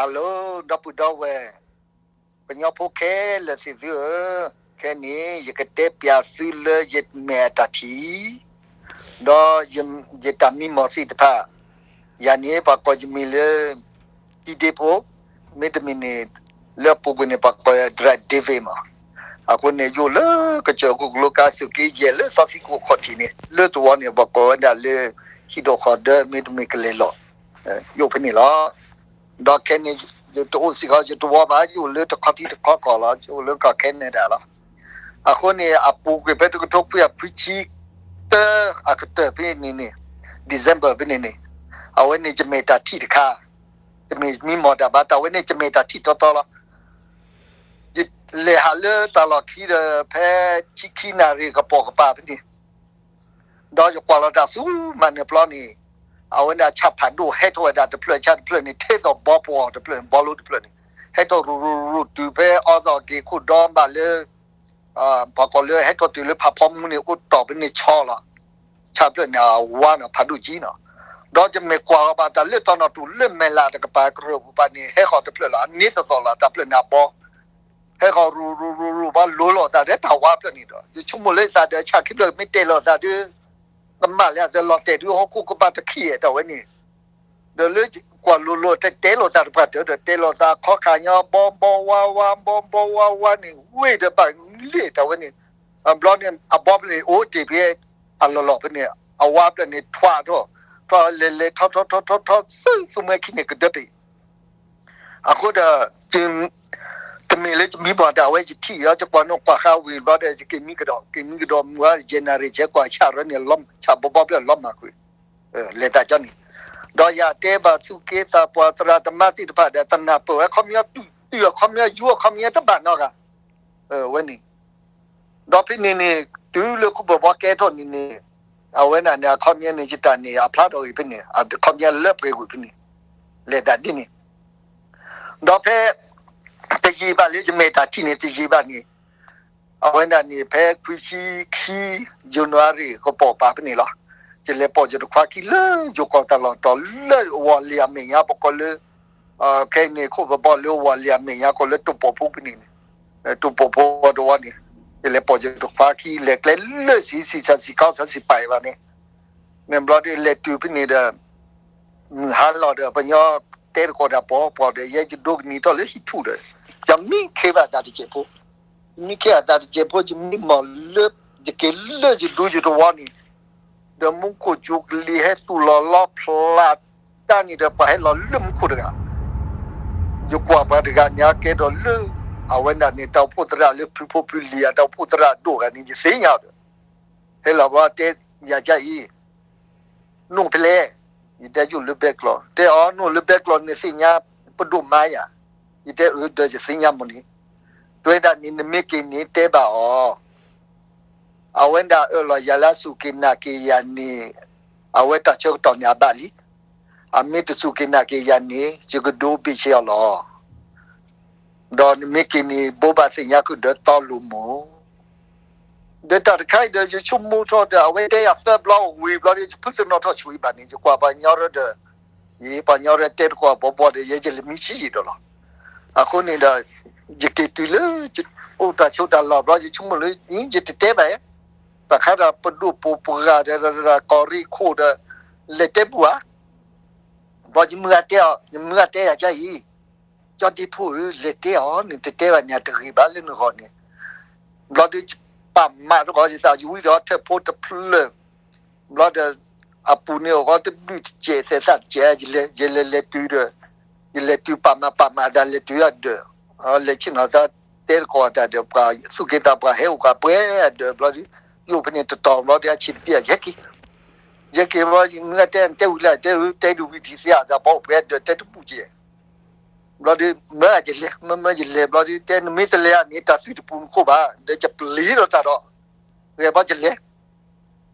Hello ဒီပုၢ်ဒီဝဲၢ်, ကညီဖိခဲလၢာ်သ့ၣ်သုဧၢ, ခဲန့ၣ် ယကတဲပျးသုလၢယမဲာ်အတၢ်ထံၣ်, ဒီးယတၢ်မံမီၢ်သ့ၣ်တဖၣ်, ယၤန့ၣ် ပှၤကိးယမံၤလၢ ထံဒ့ဖိ, မ့တမ့ၢ်န့ၣ် လၢအပူၤကွံာ်န့ၣ် ပှၤကိးယၤ Dry David မး, အဃိန့ၣ် ယအိၣ်လၢကစၢၢ်ခိၣ်ကလိကါသုးက့ယဲၢ်လၢစီၤသံကိၣ်ခီၣ်ထံးန့ၣ် လၢသဝီန့ၣ် ပှၤကိးဝဲဒၣ်လၢ ဟံၣ်ဒိၣ်ဃီၤဒၢ မ့တမ့ၢ်ကလဲၤလီၤ, ယအိၣ်ဖဲန့ၣ်လီၤ. ဒီးခဲန့ၣ် ယတအိၣ်စ့ၢ်ကီးယသဝီဘၣ်, ယအိၣ်လၢတခီထံတခီကီၢ်လီၤ, ယအိၣ်လၢကီၢ် Canada လီၤ. အဃိန့ၣ် အပူၤကွံာ်ဖဲတကထိခွံကယၤခွံဆံတၢ အကတၢၢ်ဖဲန့ၣ်န့ၣ်, December ဖဲန့ၣ်န့ၣ်, အဝဲန့ၣ်ယမဲာ်တၢ်ထံၣ်တခါ, တမ့ၢ်မံမီၢ်တၢ်ဘၣ်, တၢ်ဝဲန့ၣ်ယမဲာ်တၢ်ထံၣ်တီတီလီၤ. ယလဲၤဟးလၢတၢ်လီၢ်ခံဒီး ဖဲဆံခံနၣ်ရံၣ်ကပိာ်ကပၤဖဲန့ၣ် ဒီးယကွၢ်လီၤတၢ်ဆူမဲာ်ညါတဘျီန့ၣ်, အဝဲန့ၣ်အဆၣ်ဖးဒိၣ်ဟဲထီၣ်ဝဲဒၣ်တဖျၢၣ်, ဆၣ်တဖျၢၣ်န့ၣ် ထဲသိးဘီပှီၢ်တဖျၢၣ်, ဘီလိတဖျၢၣ်န့ၣ် ဟဲထီၣ်ရူၤရူၤရူၤတုၤဖဲအီစီၣ်က့ၤခိၣ်ဒီဘၣ်လၢ ပှၤကိးလၢဟဲထီၣ်တုၤလၢဖးဖီမူန့ၣ် အိၣ်တီၢ်ဖဲန့ၣ်ဆီလီၤ. ဆၣ်ဖျၢၣ်န့ၣ်အဝါန့ၣ် ဖးဒိၣ်ကံနီၤ, ဒီးယမဲာ်ကွၢ်လီၤဘၣ်တၢ်လၢတၢ်နီၣ်တူာ်လၢမဲာ်လးတကပၤကရၢၢ်ပူၤဘၣ်န့ၣ် ဟဲဃီၤတဖျၢၣ်လီၤ, အန့ၣ်သသိးလီၤ, တၢ်ဖျၢၣ်န့ၣ်အဘီ ဟဲဃီၤရူၤရူၤရူၤရူၤ ဘၣ်လိၤလိာ်သးဒီးတၢ်ဝါဖျၢၣ်န့ၣ်ဒီး ယဆိကမိၣ်လၢယသးဒီးဆၣ်ခံဖျၢၣ်မ့ၢ်တဲလိာ်သးဒီး ကမၣ်လၢအသးလီၤတဲာ်ဒုးဟီၣ်ခိၣ်ကဘၣ်တခံးတၢ်ဝဲန့ၣ်, ဒီးလၢကွၢ်လိၤလိၤတဲတဲလိာ်သးတပှၢ်တၢၢ်ဒီး တဲလိာ်သးခီခါညီ ဘီဘီဝါဝါ ဘီဘီဝါဝါန့ၣ် ဝ့ၢ်ဒီးဘၣ်လ့ၣ်တၢ်ဝဲန့ၣ်, ဘျီန့ၣ် အဘီဖျၢၣ်န့ၣ် အိၣ်တ့ၢ်ဖဲအလီၢ်လီၢ်ဖဲန့ၣ် အဝါဖျၢၣ်န့ၣ်ထွးထီၣ်, ထီၣ်လဲၤလဲၤထီၣ်ထီၣ်ထီၣ်ထီၣ်ထီၣ် ဆူသူမှဲခံန့ၣ်ကဒၢပ့ၤ အဃိဒီး တမ့ၢ်လၢယမံမီၢ်တၢ်ဝဲယထံၣ်ဒီး ယကွၢ်နီၣ်ကွၢ်ဃါဝံၤဘျီဒီး ယက့ၤမံကဒီး က့ၤမံကဒီးမုၢ်ဝါ ယနၣ်ရံၣ်ဆဲးကွၢ်ဆၣ်ရၢန့ၣ် ဆၣ်ဘီဘီဖျၢၣ်လီၤမၢ်ကွံာ် လဲၤတၢ်ကၠီန့ၣ်, ဒီးယတဲဘၣ်သူၣ်က့သးပှၢ်သရၣ်သမါသ့ၣ်တဖၣ်ဒီး တနၢ်ပၢၢ်ဝဲခီပညီ တုၤအခီပညီ ယူၤအခီပညီတဘၣ်နီတဂၤ, ဝဲန့ၣ် ဒီးဖဲန့ၣ်န့ၣ် တုၤလၢခိၣ်ဘၢၣ်ဘီကဲထီၣ်န့ၣ်န့ၣ်, အဝဲဒၣ်န့ၣ် အခီပညီန့ၣ် ယတၢ်န့ၣ် အဖျါထီၣ်ဂ့ၤဖဲန့ၣ် အခီပညီလၢပှဲၤကွံာ်ဖဲန့ၣ်, လဲၤတၢ်ဒ်န့ၣ်, ဒီးဖဲ တယံာ်ဘၣ်လၢယမဲာ်တၢ်ထံၣ်န့ၣ် တယံာ်ဘၣ်န့ၣ်, အဝဲဒၣ်န့ၣ် ဖဲခွံဆံခံ ယနူၤအါရံၤ ကပိာ်ပာ်ဖဲန့ၣ်လီၤ. ယလဲၤပိာ်ယတခွါခံလၢယိၤကီၢ်တၢ်လီၢ်တီၤလၢဝီၤလံၤအမဲာ်ညါ ပကိးလၢ ခဲအံၤန့ၣ် ခိၣ်ဘၢၣ်ဘီလၢဝီၤလံၤအမဲာ်ညါ ကိးလၢတိၢ်ပိာ်ဖိဖဲန့ၣ်န့ၣ်, တိၢ်ပိာ်ဖိတဝီန့ၣ်, ယလဲၤပိာ်ယတခွါခံ လဲၤကျဲလၢစံးစံးစၢ်စံးခီစၢ်စံးပာ်အံၤဘၣ်န့ၣ်, မ့ၢ်ဘျီဒီးလဲၤတုၤဖဲန့ၣ်ဒီး မုၢ်ဟါလီၤဒီး ပှၤကညီတဲသကိးတၢ်ပီၤပီၤဒီး ယဲယဒိကနံၤထီၣ်လၢဟံၣ်ထူၣ်ဒီး ယမံခ့ဘၣ်သးတစဲးဖိ, ယမံခ့ဘၣ်သးတစဲးဖိ ယမံမီၢ်လၢ ယက့ၤလၢယဒူယတဝီန့ၣ်, ဒီးမူခိၣ်ကၠိကလံၤဟဲသူၣ်လီၤလီဖျးတၢ်န့ၣ်ဒီး ပှၤဟဲလီၤလၢမူခိၣ်တဂၤ, ယကွၢ်ပှၤတဂၤန့ၣ် အကဲထီၣ်လၢ အဝဲဒၣ်န့ၣ် တၢ်အိၣ်ဖှိၣ်သရၣ်လၢဖုဖိဖုလံၤဧါ တၢ်အိၣ်ဖှိၣ်သရၣ်ဒိၣ်ဂၤန့ၣ် ယသ့ၣ်ညါဒီး ဟဲလီၤဘျီတဲယၤကအံၤ နအိၣ်ဖဲလဲၣ်, ယတဲယအိၣ်လၢဘဲကျီး, တဲအီၤနအိၣ်လၢဘဲကျီးန့ၣ်သ့ၣ်ညါပဒိၣ်မါယၤ, ယတဲအၢဒီးယသ့ၣ်ညါမးန့ၣ်, တဲဒၣ်န့ၣ်နမ့ၢ်က့ၤန့ၣ်တဲဘၣ်အီၤ, အဝဲဒၣ်အၢၣ်လီၤယၤလၢအစူၢ်က့ၤနာ်က့ၤယၤန့ၣ်, အဝဲတၢ်ဆၢကတီၢ်န့ၣ်အဘၣ်လံ, အမ့ၢ်တစူၢ်က့ၤနာ်က့ၤယၤန့ၣ် ယကဒုးအိၣ်ဘ့ၣ်ဆ့အီၤလီၤ. ဒီးနမ့ၢ်က့ၤန့ၣ် ဘိးဘၣ်သ့ၣ်ညါဃုာ်ဒီးတီလိၤမး, ဒီးတၢ်တခါအံၤဒီး ယဆိကမိၣ်ထီၣ်ဒီး အဝဲတဲယၤသၢဘျီဝံၤဘျီဒီး ယဖုသ့ၣ်နီၣ်ထီၣ်ဆူအံၤဘၣ်န့ၣ် ယကွၢ်ပှၤကညီရၢဒီး ယပှၤကညီရၢတဲသကိးဘီဘီဒီး ယဲယလဲၤမံဆံးယံာ်ဒီးလီၤ. အဃိန့ၣ်ဒီး ယက့ၤတုၤလၢ အိၣ်တၢ်ဆိးတၢ်လီၢ်ဘျီ ယဆိကမိၣ်လၢ ယတတဲဘၣ်, တၢ်ခါဒီးပဒိၣ်ပိာ်ပှၤဂၤဒီး ကီၢ်ရ့ၣ်ခိၣ်ဒီး လဲၤတဲဘူဧါ, ဘျီယမုၢ်ဂၤတဲအီၤ ယမုၢ်ဂၤတဲယၤကအံၤ, ကၠီဒ့ဖိဧၢ လဲၤတဲအီၤ နတတဲဘၣ်န့ၣ် အတဂ့ၤဘၣ်လၢနဂီၢ်န့ၣ်, ဘျီဒီး ပာ်မးတဂီၤယသး ယဝံဒီးထၢၣ်ဖိတဖျၢၣ်, ဘျီဒီး အပူၤန့ၣ်အဂီၢ်တဒုးတစဲးသဲးသၣ်တစဲး ယလဲၤ ယလဲၤလဲၤတုၤဒီး ယလဲၤတုၤပာ်မးပာ်မးအသးလဲၤတုၤအဒၢး, လဲၤဆ့ၣ်နီၤသးတဲသကိးတၢ်ဒီး ပှၤသူၣ်က့သးပှၢ်ဟဲအိၣ်ကပှဲၤအဒၢးဘျီဒီး ယအိၣ်ဖဲန့ၣ်တတီၤဘျီဒီး အဆံးတပျဲၢ်ယဟဲက့ၤ, ယဟဲက့ၤဘျီ မုၢ်ဂၤတဲ တဲဝံၤလၢ တဲအၢ တဲဒုးဝံၤဒံးသ့အသး ပှၤအိၣ်ပှဲၤအဒၢးတဲတဘူၣ်က့ၤ ဘျီဒီး မၢယလဲၤ မၢမၢယလဲၤဘျီဒီး တဲနမ့ၢ်တလဲၤဧါန့ၣ် တၢ်သွံၣ်တပူၤနခိၣ်ဘၣ် ဒီးယပျံၤဒီးတၢ်ဒီး ဂဲၤဘျီယလဲၤ,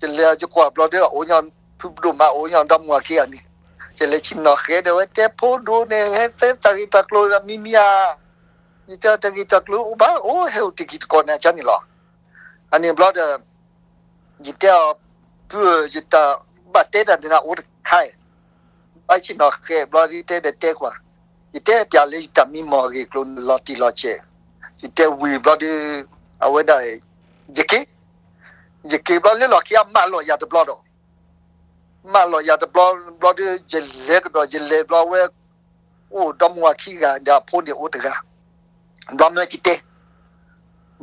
ယလဲၤယကွၢ်ဘျီဒီး အအိၣ်ညီ ဖုဒိၣ်မးအိၣ်ညီဒီမါဝၤခံဂၤန့ၣ်, ယလဲၤဆ့ၣ်နီၤဃဲဒီးဝဲတဲဖိဒိၣ်န့ၣ် ဟဲသဲတၢ်ဂ့ၢ်တၢ်ကျိၤဒီးမံမံဧါ, ယတဲတၢ်ဂ့ၢ်တၢ်ကျိၤအိၣ်ဘၣ်အိၣ် ဟဲအိၣ်တဂ့ၤတကိးနၤကန့ၣ်လီၤ. အန့ၣ်ဘျီဒီး ယတဲအီၤ ဖုဧၢ ယတၢ်ဘၣ်တဲတၢ်န့ၣ်အိၣ်တခါ, ဘၣ်ဆ့ၣ်နီၤဃဲဘျီဒီးတဲဒီးတဲကွၢ်, ယတဲပျးလၢယတၢ်မံမီၢ်အဂ့ၢ်အကျိၤန့ၣ် လီၤတံၢ်လီၤဆဲး, ယတဲဝံၤဘျီဒီး အဝဲဒၣ် ယက့ၤ, ယက့ၤဘျီလၢလီၢ်ခံအမၢလီၤယၤတဘျီဒီး မၢလီၤယၤတဘျီဘျီဒီး ယလဲၤကဒီး ယလဲၤဘျီဝဲ အိၣ်ဒီမါဝၤခံဂၤဒီးအဖိန့ၣ်အိၣ်တဂၤ, ဘျီမၢယတဲ,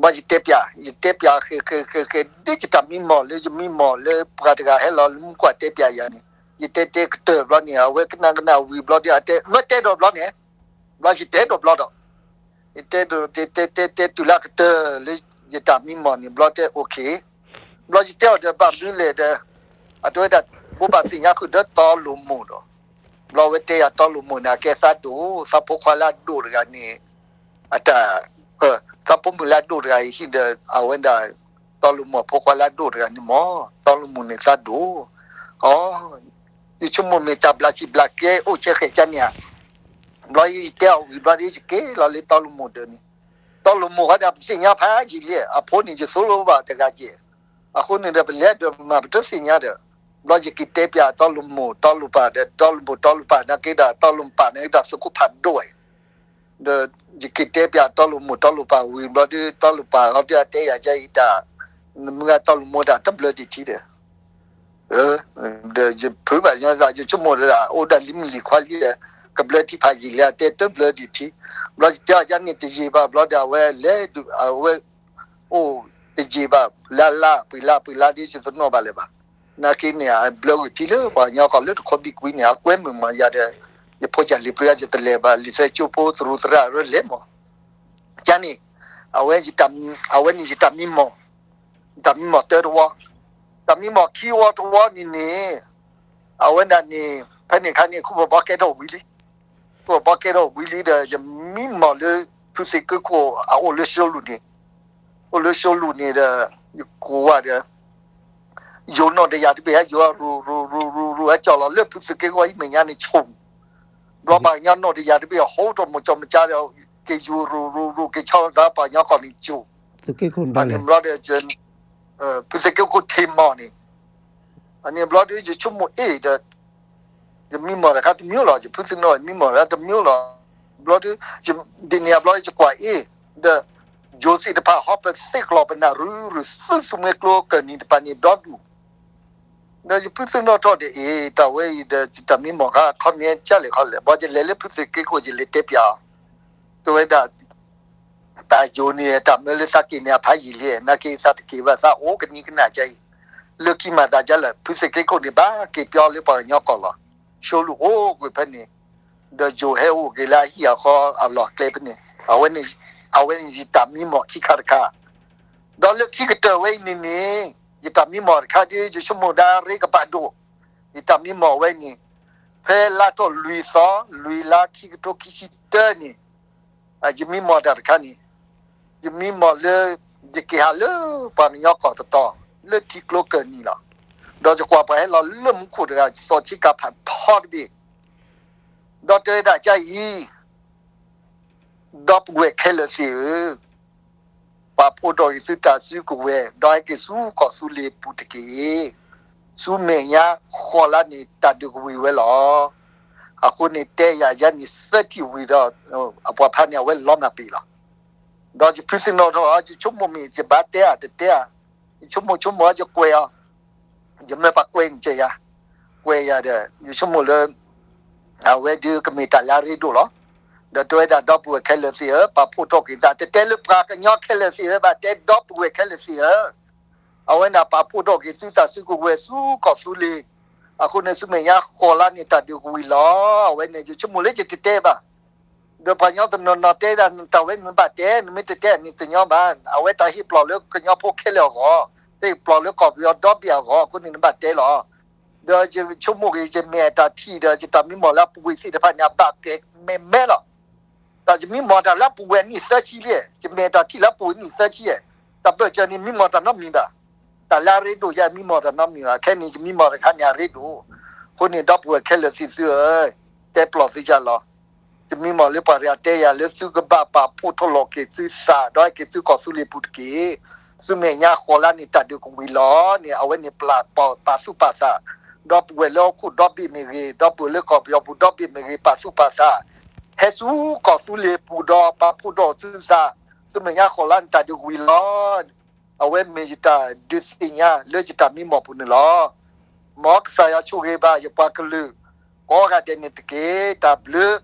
ဘျီယတဲပျး ယတဲပျးဃဲဃဲဃဲဃဲ ဒ်ယတၢ်မံမီၢ်လၢယမံမီၢ်လၢပှၤတဂၤဟဲလီၤလၢမူခိၣ်အတဲပျးယၤန့ၣ် ယတဲတဲကတၢၢ်ဘျီန့ၣ် အဝဲကနၣ်ကနၣ်ဝံၤဘျီဒီး အတဲမၢတဲဒီးဘျီန့ၣ်, ဘျီယတဲဒီးဘျီဒီး ယတဲဒီး တဲတဲတဲတဲတုၤလၢကတၢၢ်လၢယတၢ်မံမီၢ်န့ၣ် ဘျီတဲ okay, ဘျီယတဲအီၤဒီးဘၣ်မနုၤလဲၣ်ဒီး အတဲဝဲဒၣ် ဘိးဘၣ်သ့ၣ်ညါဃုာ်ဒီးတီလိၤမိၢ်ဒီး ဘျီဝဲတဲယၤတီလိၤမိၢ်န့ၣ် အကဲသးဒိၣ် သးဖိခွါလၢအဒိၣ်တဂၤန့ၣ် အတၢ် သးဖိမုၣ်လၢအဒိၣ်တဂၤအံၤဟံၣ်ဒီး အဝဲဒၣ် တီလိၤမိၢ်ဖိခွါလၢအဒိၣ်တဂၤန့ၣ်မ့ၢ် တီလိၤမိၢ်န့ၣ်သးဒိၣ်, အ ယဆိကမိၣ်မ့ၢ်တၢ်ဘျးစံၣ်ဘျးကဲအိၣ်ဆဲဃဲးကါန့ၣ်ဧါ, ဘျီယတဲအီၤဝံၤဘျီဒီးယက့ၤလီၤလၢတီလိၤမိၢ်ဒၢးန့ၣ်, တီလိၤမိၢ်ဃီဒီးပသ့ၣ်ညါဖးယံာ်လံ အဖိန့ၣ်ယသိၣ်လိဘၣ်တဂၤက့ၤ, အဃိန့ၣ်ဒီးပလဲၤဒီးပမၤပတသ့ၣ်ညါဒီး, ဘျီယက့ၤတဲပျးတီလိၤမိၢ်တီလိၤပၢ်ဒီး တီလိၤမိၢ်တီလိၤပၢ်န့ၣ်က့ၤဒီး တီလိၤပၢ်န့ၣ်က့ၤဒီးသုးခိၣ်ဖးဒိၣ်ဝဲ ဒီးယက့ၤတဲပျးတီလိၤမိၢ်တီလိၤပၢ်ဝံၤဘျီဒီး တီလိၤပၢ်ဟီဒီးအတဲယၤကဲအံၤတၢ်, နမုၢ်ဂၤတီလိၤမိၢ်တၢ်တဘျၢဒံးထံဒီး, ဒီးယဖုးဘၣ်ညီသး ယဆိကမိၣ်ဒီး အိၣ်ဒၣ်လံမုၢ်လံၤခွါလံဒီး ကဘျၢထံဖးယံာ်လံ အတဲတဘျၢဒံးထံ, ဘျီယတဲအီၤယၤန့ၣ်တယံာ်ဘၣ်ဘျီဒီး အဝဲလဲၤဒုး အဝဲ အိၣ်တယံာ်ဘၣ် လၢလါပှဲၤလါပှဲၤလါဒီးယတနီၣ်ဘၣ်လၢၤဘၣ်, နာ်က့န့ၣ် အဘျၢဂ့ၢ်ထံလၢပှၤကညီကီၢ်လၢတခီဘံၣ်ကွံာ်န့ၣ် အကွဲမုာ်မးယၤဒီး ယဖိကၢ်လံၤပြၢယတလဲၤဘၣ် လံာ်စဲကၠိဖိသရူးသရၣ်ရၢလဲၤမး, ယၤန့ၣ် အဝဲ အဝဲန့ၣ်ယတၢ်မံမီၢ်, တၢ်မံမီၢ်တၢတဝီ, တၢ်မံမီၢ်ခံဝီတဝီန့ၣ်န့ၣ်, အဝဲဒၣ်န့ၣ် ဖဲန့ၣ်ခါန့ၣ် ခိၣ်ဘီဘီကဲထီၣ်ဝံၤလံ, ခိၣ်ဘီဘီကဲထီၣ်ဝံၤလံဒီး ယမံမီၢ်လၢ ဖုသ့ၣ်က့ခိၣ်အအိၣ်လၢၡိလူၢ်န့ၣ်, အိၣ်လၢၡိလူၢ်န့ၣ်ဒီး ယကိးဝဲဒီး ယိၤနီၣ်တယၤတဘ့ၣ်ဟဲယိၤရူၤရူၤရူၤရူၤရူၤ ဟဲကၠီၣ်လီၤလၢဖုသ့ၣ်က့ခိၣ်အဟံၣ်မဲာ်ညါန့ၣ်ဆိၣ်, ဘျီပှၤကညီနီၣ်တယၤတဘ့ၣ်ဟီထီၣ်မိၢ်ကၠီၣ်မကၠါဒီး က့ၤယိၤရူၤရူၤရူၤ က့ၤဆီလီၤသးပှၤကညီကီၢ်န့ၣ်ကၠိၣ်, အန့ၣ်ဘျီဒီး ဖုသ့ၣ်က့ခိၣ်ထံမီၢ်န့ၣ်, အန့ၣ်ဘျီဒီး ယဆိကမိၣ်အ့ၣ်ဒီး ယမံမီၢ်တခါတမံၤလီၤ ယဖုသ့ၣ်နီၣ် ယမံမီၢ်တခါတမံၤလီၤ, ဘျီဒီး ဒ်န့ၣ်အဘျီယကွၢ်အ့ၣ်, ဒီး ယိၤသ့ၣ်တဖၣ်ဟီပသ့ၣ်ကျီၤပနၢ်ရူၤရူၤ သုးသုးမွဲကျိကၢၢ်နံၤတဖၣ်န့ၣ်ဒီဒူၣ်, ဒီးယဖုသ့ၣ်နီၣ်ထီၣ်ဒီးအ့ၣ် တၢ်ဝဲအံၤဒီး တၢ်မံမီၢ်ခါခီမ့ၢ်ကၢ်လဲၣ်ခီလဲၣ် ဘျီယလဲၤလၢဖုသ့ၣ်က့ခိၣ်ယလဲၤတဲပျးအီၤ, တဲဝဲဒၣ် တၢ်ယိၤန့ၣ် တၢ်မၢလၢသးက့ၤန့ၣ်အဖးယံာ်လံ နာ်က့သးတက့ၤဘၣ်သးအိၣ်ကနံကနၣ်ကဲအံၤ, လၢခံမၤသးဒ်လဲၣ် ဖုသ့ၣ်က့ခိၣ်န့ၣ် ဘၣ်က့ၤပၠီလၢပှၤကညီကီၢ်လီၤ, ၡိလူၢ်အိၣ်ကွံာ်ဖဲန့ၣ်, ဒီးယိၤဟဲအိၣ်က့ၤလၢအဟံၣ်အဃီအလီၢ်ကျဲဖဲန့ၣ်, အဝဲန့ၣ်ယတၢ်မံမီၢ်ခံခါတခါ, ဒီးလၢခံကတၢၢ်ဝဲအံၤန့ၣ်န့ၣ်, ယတၢ်မံမီၢ်တခါဒီး ယဆိကမိၣ်ဒၣ်ရ့ကပာ်ဒိၣ်, ယတၢ်မံမီၢ်ဝဲန့ၣ်, ဖဲလါထီၣ်လွံၢ်သီ လွံၢ်လါခံကထိခံဆံတၢန့ၣ် ယမံမီၢ်တၢ်တခါန့ၣ်, ယမံမီၢ်လၢ ယက့ၤဟးလၢပှၤကညီကီၢ်တတီၤ လၢထံကျိကၢၢ်နံၤလီၤ, ဒီးယကွၢ်ပှၤဟဲလီၤလၢမူခိၣ်တဂၤ သီၣ်ဆံကၤဖးထီတဘ့ၣ်, ဒီးတဲဝဲဒၣ်ကါအံၤ ဒီပုၢ်ဝဲၢ်ခဲလၢာ်သ့ၣ်ဧၢ, ပာ်ဖှိၣ်ထီၣ်က့ၤသုတၢ်စုကဝဲၤ ဒီးဟဲက့ၤဆူကီၢ်သူလ့ၤပူၤတက့ၢ်. ဆူမဲာ်ညါဃိးလါန့ၣ် တၢ်ဒုးကဝံၤဝဲလီၤ. အဃိန့ၣ် တဲယၤယါန့ၣ်သၢထံၣ်ဝံၤဒီး အပှၤဖးန့ၣ် အဝဲလီၤမၢ်ပ့ၤလီၤ. ဒီးယဖုသ့ၣ်နီၣ်ထီၣ် ယဆိကမိၣ်မ့ၢ် ယဘၣ်တဲဧါတတဲဧါ, ယဆိကမိၣ်ဆိကမိၣ် ယကွဲးအီၤ, ယမၢပှၤကွဲးန့ၣ်ကဲယၤ, ကွဲးယၤဒီး ယဆိကမိၣ်လၢ အဝဲဒုးကမ့ၢ်တၢ်လၢအရ့ဒိၣ်လီၤ. ဒီးတဲဝဲဒၣ်ဒီပုၢ်ဝဲၢ်ခဲလၢာ်သ့ၣ်ဧၢ, ပာ်ဖှိၣ်ထီၣ်က့ၤသး, တတဲလၢပှၤကညီခဲလၢာ်သ့ၣ်ဧၢဘၣ်, တဲဒီပုၢ်ဝဲၢ်ခဲလၢာ်သ့ၣ်ဧၢ, အဝဲန့ၣ်ပာ်ဖှိၣ်ထီၣ်က့ၤသုတၢ်စုကဝဲၤဆူကီၢ်သူလ့ၤ, အဃိန့ၣ်ဆူမဲာ်ညါဃိးလါန့ၣ် တၢ်ဒုးကဝံၤလီၤ. အဝဲန့ၣ် ယဆိကမိၣ်လၢယတတဲဘၣ် ဒီးပှၤကညီတနီၤနီၤတဲဒၣ် တၢ်ဝဲန့ၣ်နဘၣ်တဲ, နမ့ၢ်တတဲန့ၣ်တညီဘၣ်, အဝဲတၢ်ဟ့ၣ်ပျီၢ်လၢကညီဖိခဲလၢာ်အဂီၢ်, တၢ်ဟ့ၣ်ပျီၢ်လၢကီၢ်ပယီၤဒီဘ့ၣ်အဂီၢ်, အဃိန့ၣ်နဘၣ်တဲလီၤ. ဒီးယဆိကမိၣ်က့ၤ ယမဲာ်တၢ်ထံၣ်ဒီး ယတၢ်မံမီၢ်လၢအပူၤကွံာ်သ့ၣ်တဖၣ်န့ၣ် အဘၣ်ကဲမဲာ်မဲာ်လီၤ. တၢ်ယမံမီၢ်တၢ်လၢအပူၤကွံာ်နံၣ်သၢဆံလံ, ယမဲာ်တၢ်ထံၣ်လၢအပူၤကွံာ်နံၣ်သၢဆံ, တၢ်ဘၢၣ်စၢၤန့ၣ် မံမီၢ်တၢ်နီတမံၤဘၣ်. တၢ်လၢအရ့ဒိၣ်ယဲ မံမီၢ်တၢ်နီတမံၤဘၣ်. ခဲန့ၣ် ယမံမီၢ်တခါန့ၣ် အရ့ဒိၣ်. အဃိန့ၣ် ဒီပုၢ်ဝဲၢ်ခဲလၢာ်သ့ၣ်သုဧၢ, တဲပျီၢ်သုယၤလီၤ. ယမံမီၢ်လၢပှၤတဂၤတဲယၤလၢ သုကဘၣ်ပာ်ဖှိၣ်ထီၣ်လီၤက့ၤသုသး ဒီးဟဲက့ၤသုကီၢ်သူလ့ၤပူၤတက့ၢ်. ဆူမဲာ်ညါဃိးလါန့ၣ် တၢ်ဒုးကဝံၤလီၤန့ၣ် အဝဲန့ၣ်ပျၢ်ပာ်သူၣ်ပာ်သး, ဒီပုၢ်ဝဲၢ်လၢဟီၣ်ခိၣ်ဒီဘ့ၣ်မ့ၢ်ဂ့ၤ, ဒီပုၢ်ဝဲၢ်လၢကီၢ်ပယီၤပူၤဒီဘ့ၣ်မ့ၢ်ဂ့ၤ ပာ်သူၣ်ပာ်သး, ဟဲ ဟဲဆူကီၢ်သူလ့ၤပူၤဒီးပာ်ဖှိၣ်ဒီးသုသး, သုမဲာ်ညါဃီၤလၢနတၢ်ဒုးကဝံၤလီၤ. အဝဲမ့ၢ်ယတၢ်ဒုးသ့ၣ်ညါလၢယတၢ်မံမီၢ်ပူၤန့ၣ်လီၤ. မ်ကစၢ်ယွၤဆိၣ်ဂ့ၤဘၣ်ယပှၤကလုာ်ကိးဂၤဒဲးန့ၣ်တက့ၢ်. တၢ်ဘျုး